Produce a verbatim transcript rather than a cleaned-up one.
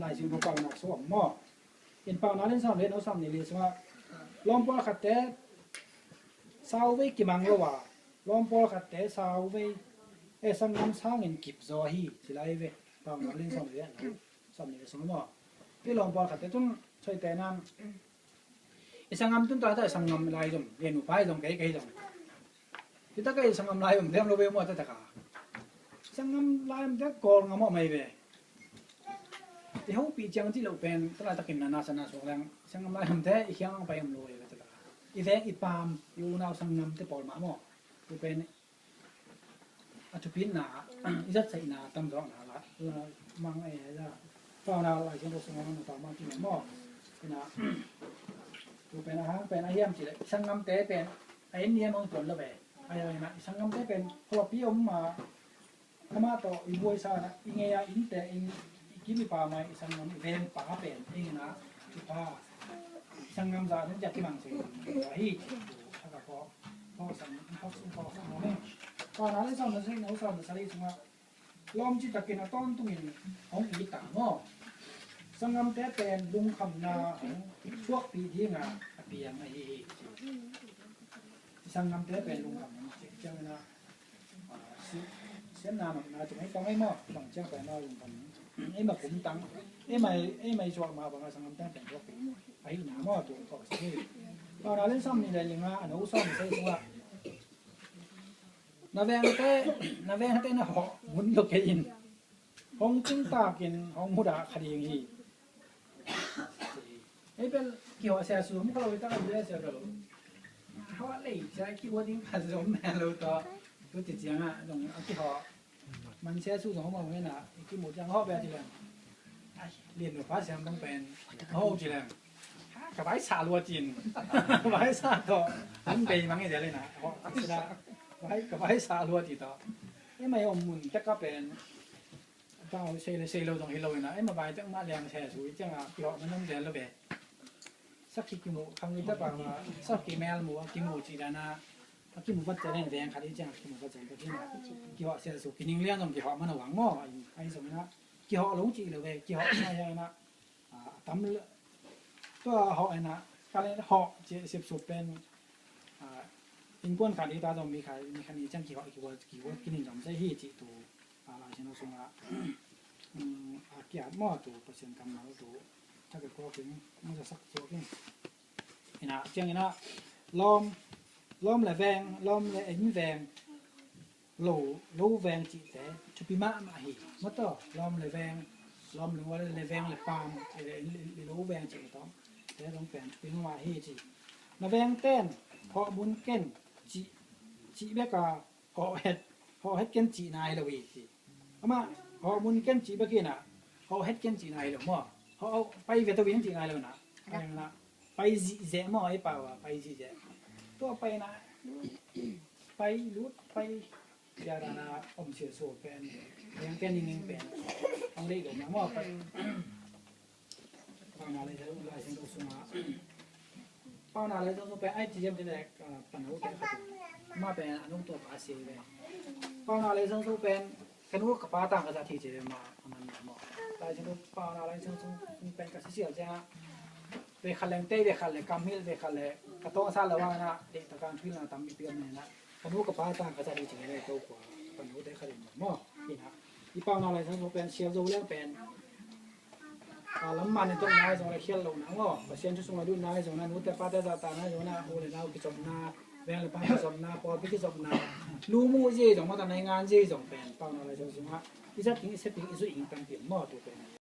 Lai Siangtho paunak sung om maw. In Paunak lian sawm le no sawm nih le sungah lawm pawlkhatte sauvei kimang lo a, lawm pawlkhatte sauvei, e, sanggam sangin kip zaw hi, ci lai ve. Paunak lian sawm le no sawm nih le sung maw. I lawm pawlkhatte tun soi te nan i sanggam tun ta ta i sanggam lai zong, i nupa i zong, kei kei zong. Hi ta ka i sanggam lai om dem lo ve maw ta ta ka. I sanggam lai om te kawl ngam om mai ve. I hopih ciang ci lo pen, ta lai takin na na sa na suak leng. I sanggam lai om te i khiang ang pai om lo ve ta ta ka. I veng i pam, i unau sanggam te pawl mah maw. Tu pen a thupitna, i zat saihna tamzawkna la, la mang e la. Paunak Lai Siangtho sungah mang ta mang kine maw. Ina, tu pen a hang pen a hiam cih leh, i sanggamte pen a en niam hong tuan lo ve. A hiam ina, i sanggamte pen khuapi om ma, amah tawh i buaisa na, i ngei a innte in, i kim i pam a i sanggam i veng pa pen, i ngei na, i pa, i sanggam za dong ja kimang se, hi, tu, a ka ko. Paunak lian sawm le sagih, no sawm le sagih sungah lawm citakin a tawntungin hong it ta maw. Sanggamte pen lungkhamna hong thuakpih dinga a piang ahi hi. Sanggamte pen lungkhamna hong thuak ciangin a, ah, si-, siatna nopna ci mai tawng ei maw, bang ciang pen a lungkham. Ei ma kum tang, ei mai, ei mai zuak ma bang a sanggamte pen thuakpih ahihna maw, tu kawk sa hi. Paunak lian sawm nih le li nga, a no sawm le sagih sungah Na vengte, na vengte na hawh mun lo kei in. Hong cingtakin hong mudah kha ding hi. Ei bel kihawh sia su mu kha lo i tak a bel sia bel. Hawh lei sia kihua ding kha zom na lo tawh. Tu ci ciangah dong a kihawh. Man sia su zong hong mawh hena i kimu ciang hawh bel ci leng. Ai, lian lo pa siam bang pen. Hawh ci leng. Ka vai sa lua cin. Vai sa tawh. An bei mang i dia le na. Hawh ci la. Vai, ka vai sa lua ci tawh. Ei mai om mun tek ka pen. Tang sei le sei lo zong hi lo ina. Ei ma vai tek ma liang se su i ciang a. Kihawh man om dia lo be. Sakhi kimu khang i ta pa ma. Sakhi mel mu kimu ci dana. A kimu vat ciang en veng khat i ciang a kimu vat ciang ka kina. Kihawh sia su kining lian zong kihawh man a wang maw. Ai, ai zong ina. Kihawh lo cih lo ve, kihawh na ya na, ah, tam le, tua hawh na, ka le hawh ci sip sup pen, ah, innkuan khat i ta zong mi khat, mi khat ni ciang kihawh, kihawh, kihawh kinin zong se hi ci tu, ah, Lai Siangtho sungah, um, a kiat maw tu, Pasian kammal tu, tak ko king, masa sak suak king. Ina, ciang ina, lawm, lawm le veng, lawm le eng veng, lo, lo veng cihte thupi mahmah hi. Mataw, lawm le veng, lawm le, le veng le pam, le, le, le lo veng cih tawh te zong pen thupi mahmah hi ci. Na veng ten hawh mun ken cih, cih bek a hawh het, hawh het ken cihna hi lo hi ci. Amah hawh mun ken cih bek hi na, hawh het ken cihna hi lo maw. Hawh pai ve to in cihna hi lo na. Pai na. Pai zihzeh maw, ei pau a pai zihzeh. Tua pai na, pai lut, pai sia dana om sia so pen, yang pen ning pen. Ang lei lo na maw pai. Paunak Lai Siangtho, Lai Siangtho sungah. Paunak Lai Siangtho pen ai ci ziam ci le, ah, pan ho te khat. Ma pen a nung tua pa sia ve. Paunak Lai Siangtho pen Ka nu ka pa tang ka zat hi ci ve ma, a man ma maw. Lai Siangtho, Paunak Lai Siangtho sung pen ka sisial ciangah, ve khat leng tei, ve khat leng kamhilh, ve khat leng ka tawng sa lo a na, deih taka thuhilhna tampi piak na, ka nu ka pa tang ka zat hi ci ve le, ko khua, ka nu te khat in maw. Ina, i Paunak Lai Siangtho pen sial zo leng pen, a, lam man in tawh nai zong le khial lo na maw. Pasian thu sung a lut nai zong na, nute pate zahtak nai zong na, u le nau kizopna, veng le pam kizopna, pawlpi kizopna, lu mu zi zong maw, ta nai ngan zi zong pen Paunak Lai Siangtho sungah i zat ding, i sep ding, i zuih ding tampi maw tu pen.